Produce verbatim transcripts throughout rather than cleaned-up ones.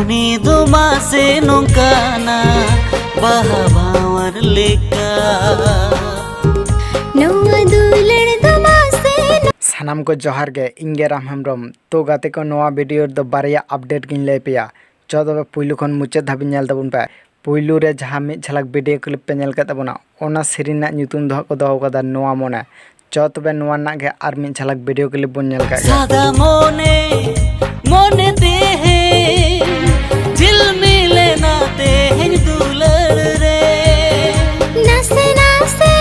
ᱩᱱᱤ ᱫᱚ ᱢᱟᱥᱮ ᱱᱚᱝᱠᱟᱱᱟ ᱵᱟᱦᱟ ᱵᱷᱟᱶᱟᱨ ᱞᱮᱠᱟ᱾ ᱱᱚᱣᱟ ᱫᱩᱞᱟᱹᱲ ᱫᱚ ᱢᱟᱥᱮ ᱱᱚ- ᱥᱟᱱᱟᱢ ᱠᱚ ᱡᱚᱦᱟᱨ ᱜᱮ, ᱤᱧ ᱜᱮ ᱨᱟᱢ ᱦᱮᱢᱵᱨᱚᱢ᱾ ᱛᱚ ᱜᱟᱛᱮ ᱠᱚ, ᱱᱚᱣᱟ ᱵᱷᱤᱰᱤᱭᱳ ᱨᱮᱫᱚ ᱵᱟᱨᱭᱟ ᱟᱯᱰᱮᱴ ᱜᱤᱧ ᱞᱟᱹᱭ ᱯᱮᱭᱟ᱾ ᱪᱚ ᱛᱚᱵᱮ ᱯᱩᱭᱞᱩ ᱠᱷᱚᱱ ᱢᱩᱪᱟᱹᱫ ᱫᱷᱟᱹᱵᱤᱡ ᱧᱮᱞ ᱛᱟᱵᱚᱱ ᱯᱮ᱾ ᱯᱩᱭᱞᱩ ᱨᱮ ᱡᱟᱦᱟᱸ ᱢᱤᱫ ᱡᱷᱟᱞᱟᱠ ᱵᱷᱤᱰᱤᱭᱳ ᱠᱞᱤᱯ ᱯᱮ ᱧᱮᱞ ᱠᱮᱫ ᱛᱟᱵᱚᱱᱟ, ᱚᱱᱟ ᱥᱮᱨᱮᱧ ᱨᱮᱱᱟᱜ ᱧᱩᱛᱩᱢ ᱫᱚ ᱦᱟᱸᱜ ᱠᱚ ᱫᱚᱦᱚ ᱠᱟᱫᱟ ᱱᱚᱣᱟ ᱢᱚᱱᱮ᱾ ᱪᱚ ᱛᱚᱵᱮ ᱱᱚᱣᱟ ᱨᱮᱱᱟᱜ ᱜᱮ ᱟᱨ ᱢᱤᱫ ᱡᱷᱟᱞᱟᱠ ᱵᱷᱤᱰᱤᱭᱳ ᱠᱞᱤᱯ ᱵᱚᱱ ᱧᱮᱞ ᱠᱟᱜ ᱜᱮ᱾ ᱥᱟᱫᱟ ᱢᱚᱱᱮ, ᱢᱚᱱᱮ ᱛᱮᱦᱮᱧ ᱡᱷᱤᱞᱢᱤᱞᱮᱱᱟ ᱛᱮᱦᱮᱧ ᱫᱩᱞᱟᱹᱲ ᱨᱮ᱾ ᱱᱟᱥᱮ ᱱᱟᱥᱮ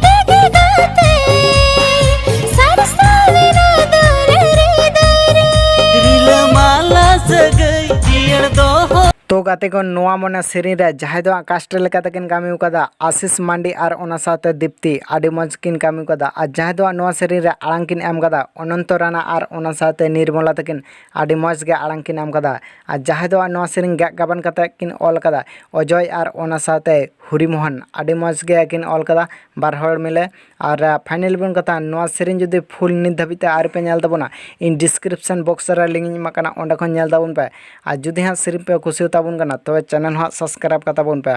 ᱛᱮᱜᱮ ᱜᱟᱛᱮ ᱥᱟᱨᱥᱟᱣᱮᱱᱟ ᱫᱩᱞᱟᱹᱲ ᱫᱟᱨᱮ᱾ ᱨᱤᱞᱟᱹᱢᱟᱞᱟ ᱥᱟᱹᱜᱟᱹᱭ ᱡᱤᱭᱟᱹᱲ ᱫᱚᱦᱚ᱾ ᱛᱚ ᱜᱟᱛᱮ ᱠᱚ, ᱱᱚᱣᱟ ᱢᱚᱱᱮ ᱥᱮᱨᱮᱧ ᱨᱮ ᱡᱟᱦᱟᱸᱭ ᱫᱚ ᱦᱟᱸᱜ ᱠᱟᱥᱴ ᱞᱮᱠᱟ ᱛᱮᱠᱤᱱ ᱠᱟᱹᱢᱤ ᱠᱟᱫᱟ ᱟᱥᱤᱥ ᱢᱟᱱᱰᱤ ᱟᱨ ᱚᱱᱟ ᱥᱟᱶᱛᱮ ᱫᱤᱯᱛᱤ, ᱟᱹᱰᱤ ᱢᱚᱡᱽ ᱠᱤᱱ ᱠᱟᱹᱢᱤ ᱠᱟᱫᱟ᱾ ᱟᱨ ᱡᱟᱦᱟᱸᱭ ᱫᱚ ᱦᱟᱸᱜ ᱱᱚᱣᱟ ᱥᱮᱨᱮᱧ ᱨᱮ ᱟᱲᱟᱝ ᱠᱤᱱ ᱮᱢ ᱠᱟᱫᱟ ᱚᱱᱚᱱᱛᱚ ᱨᱟᱱᱟ ᱟᱨ ᱚᱱᱟ ᱥᱟᱶᱛᱮ ᱱᱤᱨᱢᱚᱞᱟ ᱛᱟᱹᱠᱤᱱ, ᱟᱹᱰᱤ ᱢᱚᱡᱽ ᱜᱮ ᱟᱲᱟᱝ ᱠᱤᱱ ᱮᱢ ᱠᱟᱫᱟ᱾ ᱟᱨ ᱡᱟᱦᱟᱸᱭ ᱫᱚ ᱦᱟᱸᱜ ᱱᱚᱣᱟ ᱥᱮᱨᱮᱧ ᱜᱟᱜ ᱜᱟᱵᱟᱱ ᱠᱟᱛᱮ ᱠᱤᱱ ᱚᱞ ᱠᱟᱫᱟ ᱚᱡᱚᱭ ᱟᱨ ᱚᱱᱟ ᱥᱟᱶᱛᱮ ᱦᱩᱨᱤ ᱢᱳᱦᱚᱱ, ᱟᱹᱰᱤ ᱢᱚᱡᱽ ᱜᱮ ᱠᱤᱱ ᱚᱞ ᱠᱟᱫᱟ ᱵᱟᱨ ᱦᱚᱲ ᱢᱤᱞᱮ᱾ ᱟᱨ ᱯᱷᱟᱭᱱᱟᱞ ᱵᱚᱱ ᱠᱟᱛᱷᱟ, ᱱᱚᱣᱟ ᱥᱮᱨᱮᱧ ᱡᱩᱫᱤ ᱯᱷᱩᱞ ᱱᱤᱛ ᱫᱷᱟᱹᱵᱤᱡ ᱛᱮ ᱟᱹᱣᱨᱤ ᱯᱮ ᱧᱮᱞ ᱛᱟᱵᱚᱱᱟ, ᱤᱧ ᱰᱤᱥᱠᱨᱤᱯᱥᱚᱱ ᱵᱚᱠᱥ ᱨᱮ ᱞᱤᱝᱠ ᱤᱧ ᱮᱢᱟᱜ ᱠᱟᱱᱟ, ᱚᱸᱰᱮ ᱠᱷᱚᱱ ᱧᱮᱞ ᱛᱟᱵᱚᱱ ᱯᱮ᱾ ᱟᱨ ᱡᱩᱫᱤ ᱦᱟᱸᱜ ᱥᱮᱨᱮᱧ ᱯᱮ ᱠᱩᱥᱤᱭᱟᱛᱟ ᱵᱚᱱ ᱠᱟᱱᱟ, ᱛᱚᱵᱮ ᱪᱮᱱᱮᱞ ᱦᱚᱸ ᱥᱟᱵᱥᱠᱨᱟᱭᱤᱵ ᱠᱟᱛᱟ ᱵᱚᱱ ᱯᱮ᱾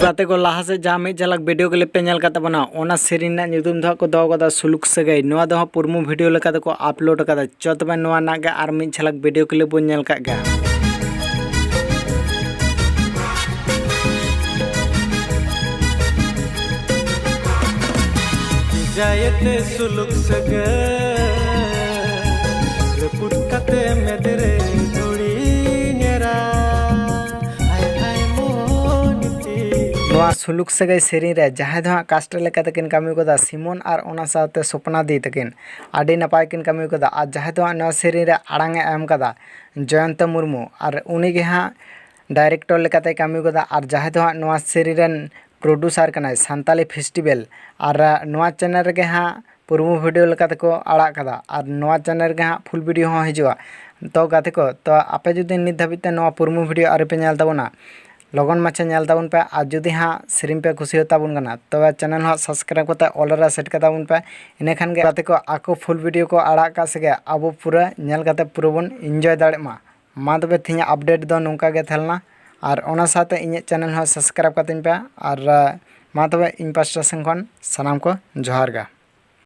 ᱜᱟᱛᱮ ᱠᱚ, ᱞᱟᱦᱟ ᱥᱮᱫ ᱡᱟᱦᱟᱸ ᱢᱤᱫ ᱡᱷᱟᱞᱟᱠ ᱵᱷᱤᱰᱤᱭᱳ ᱠᱞᱤᱯ ᱯᱮ ᱧᱮᱞ ᱠᱟᱫ ᱛᱟᱵᱚᱱᱟ, ᱚᱱᱟ ᱥᱮᱨᱮᱧ ᱨᱮᱱᱟᱜ ᱧᱩᱛᱩᱢ ᱫᱚ ᱦᱟᱸᱜ ᱠᱚ ᱫᱚᱦᱚ ᱠᱟᱫᱟ ᱥᱩᱞᱩᱠ ᱥᱟᱹᱜᱟᱹᱭ᱾ ᱱᱚᱣᱟ ᱫᱚ ᱦᱟᱸᱜ ᱯᱨᱳᱢᱳ ᱵᱷᱤᱰᱤᱭᱳ ᱞᱮᱠᱟ ᱛᱮᱠᱚ ᱟᱯᱞᱳᱰ ᱠᱟᱫᱟ᱾ ᱪᱚ ᱛᱚᱵᱮ ᱱᱚᱣᱟ ᱨᱮᱱᱟᱜ ᱜᱮ ᱟᱨ ᱢᱤᱫ ᱡᱷᱟᱞᱟᱠ ᱵᱷᱤᱰᱤᱭᱳ ᱠᱞᱤᱯ ᱵᱚᱱ ᱧᱮᱞ ᱠᱟᱜ ᱜᱮ᱾ ᱡᱟᱭᱮᱛᱮ ᱥᱩᱞᱩᱠ ᱥᱟᱹᱜᱟᱹᱭ ᱨᱟᱹᱯᱩᱫ ᱠᱟᱛᱮ ᱢᱮᱫ ᱨᱮ ᱫᱷᱩᱲᱤ ᱧᱮᱨᱟ᱾ ᱦᱟᱭ ᱦᱟᱭ ᱢᱚᱱ ᱛᱤ᱾ ᱱᱚᱣᱟ ᱥᱩᱞᱩᱠ ᱥᱟᱹᱜᱟᱹᱭ ᱥᱮᱨᱮᱧ ᱨᱮ ᱡᱟᱦᱟᱸᱭ ᱫᱚ ᱦᱟᱸᱜ ᱠᱟᱥᱴ ᱞᱮᱠᱟ ᱛᱮᱠᱤᱱ ᱠᱟᱹᱢᱤ ᱠᱟᱫᱟ ᱥᱤᱢᱚᱱ ᱟᱨ ᱚᱱᱟ ᱥᱟᱶᱛᱮ ᱥᱚᱯᱱᱟ ᱫᱤ ᱛᱟᱹᱠᱤᱱ, ᱟᱹᱰᱤ ᱱᱟᱯᱟᱭ ᱠᱤᱱ ᱠᱟᱹᱢᱤ ᱠᱟᱫᱟ᱾ ᱟᱨ ᱡᱟᱦᱟᱸᱭ ᱫᱚ ᱦᱟᱸᱜ ᱱᱚᱣᱟ ᱥᱮᱨᱮᱧ ᱨᱮ ᱟᱲᱟᱝ ᱮ ᱮᱢ ᱠᱟᱫᱟ ᱡᱚᱭᱚᱱᱛᱚ ᱢᱩᱨᱢᱩ, ᱟᱨ ᱩᱱᱤ ᱜᱮ ᱦᱟᱸᱜ ᱰᱟᱭᱨᱮᱠᱴᱚᱨ ᱞᱮᱠᱟᱛᱮᱭ ᱠᱟᱹᱢᱤ ᱠᱟᱫᱟ᱾ ᱟᱨ ᱡᱟᱦᱟᱸᱭ ᱫᱚ ᱦᱟᱸᱜ ᱱᱚᱣᱟ ᱥᱮᱨᱮᱧ ᱨᱮᱱ ᱯᱨᱚᱰᱩᱥᱟᱨ ᱠᱟᱱᱟᱭ ᱥᱟᱱᱛᱟᱞᱤ ᱯᱷᱮᱥᱴᱤᱵᱮᱞ᱾ ᱟᱨ ᱱᱚᱣᱟ ᱪᱮᱱᱮᱞ ᱨᱮᱜᱮ ᱦᱟᱸᱜ ᱯᱨᱳᱢᱳ ᱵᱷᱤᱰᱤᱭᱳ ᱞᱮᱠᱟ ᱛᱮᱠᱚ ᱟᱲᱟᱜ ᱠᱟᱫᱟ᱾ ᱟᱨ ᱱᱚᱣᱟ ᱪᱮᱱᱮᱞ ᱨᱮᱜᱮ ᱦᱟᱸᱜ ᱯᱷᱩᱞ ᱵᱷᱤᱰᱤᱭᱳ ᱦᱚᱸ ᱦᱤᱡᱩᱜᱼᱟ᱾ ᱛᱚ ᱜᱟᱛᱮ ᱠᱚ, ᱛᱚ ᱟᱯᱮ ᱡᱩᱫᱤ ᱱᱤᱛ ᱫᱷᱟᱹᱵᱤᱡ ᱛᱮ ᱱᱚᱣᱟ ᱯᱨᱳᱢᱳ ᱵᱷᱤᱰᱤᱭᱳ ᱟᱹᱣᱨᱤ ᱯᱮ ᱧᱮᱞ ᱛᱟᱵᱚᱱᱟ, ᱞᱚᱜᱚᱱ ᱢᱟᱪᱷᱟ ᱧᱮᱞ ᱛᱟᱵᱚᱱ ᱯᱮ᱾ ᱟᱨ ᱡᱩᱫᱤ ᱦᱟᱸᱜ ᱥᱮᱨᱮᱧ ᱯᱮ ᱠᱩᱥᱤᱭᱟᱛᱟ ᱵᱚᱱ ᱠᱟᱱᱟ, ᱛᱚᱵᱮ channel ᱦᱚᱸ subscribe ᱠᱟᱛᱮ all ᱨᱮ set ᱠᱟᱛᱟ ᱵᱚᱱ ᱯᱮ᱾ ᱤᱱᱟᱹᱠᱷᱟᱱ ᱜᱮ ᱜᱟᱛᱮ ᱠᱚ ᱟᱠᱚ full video ᱠᱚ ᱟᱲᱟᱜ ᱠᱟᱜ ᱥᱮᱜᱮ ᱟᱵᱚ ᱯᱩᱨᱟᱹ ᱧᱮᱞ ᱠᱟᱛᱮ ᱯᱩᱨᱟᱹ ᱵᱚᱱ enjoy ᱫᱟᱲᱮᱜ ᱢᱟ᱾ ᱢᱟ ᱛᱚᱵᱮ ᱛᱮᱦᱮᱧᱟᱜ update ᱫᱚ ᱱᱚᱝᱠᱟ ᱜᱮ ᱛᱟᱦᱮᱸ ᱞᱮᱱᱟ᱾ ᱟᱨ ᱚᱱᱟ ᱥᱟᱶᱛᱮ ᱤᱧᱟᱹᱜ channel ᱦᱚᱸ subscribe ᱠᱟᱹᱛᱤᱧ ᱯᱮ᱾ ᱟᱨ ᱢᱟ ᱛᱚᱵᱮ ᱤᱧ ᱯᱟᱥᱴᱟ ᱥᱮᱱ ᱠᱷᱚᱱ ᱥᱟᱱᱟᱢ ᱠᱚ ᱡᱚᱦᱟᱨ ᱜᱮ᱾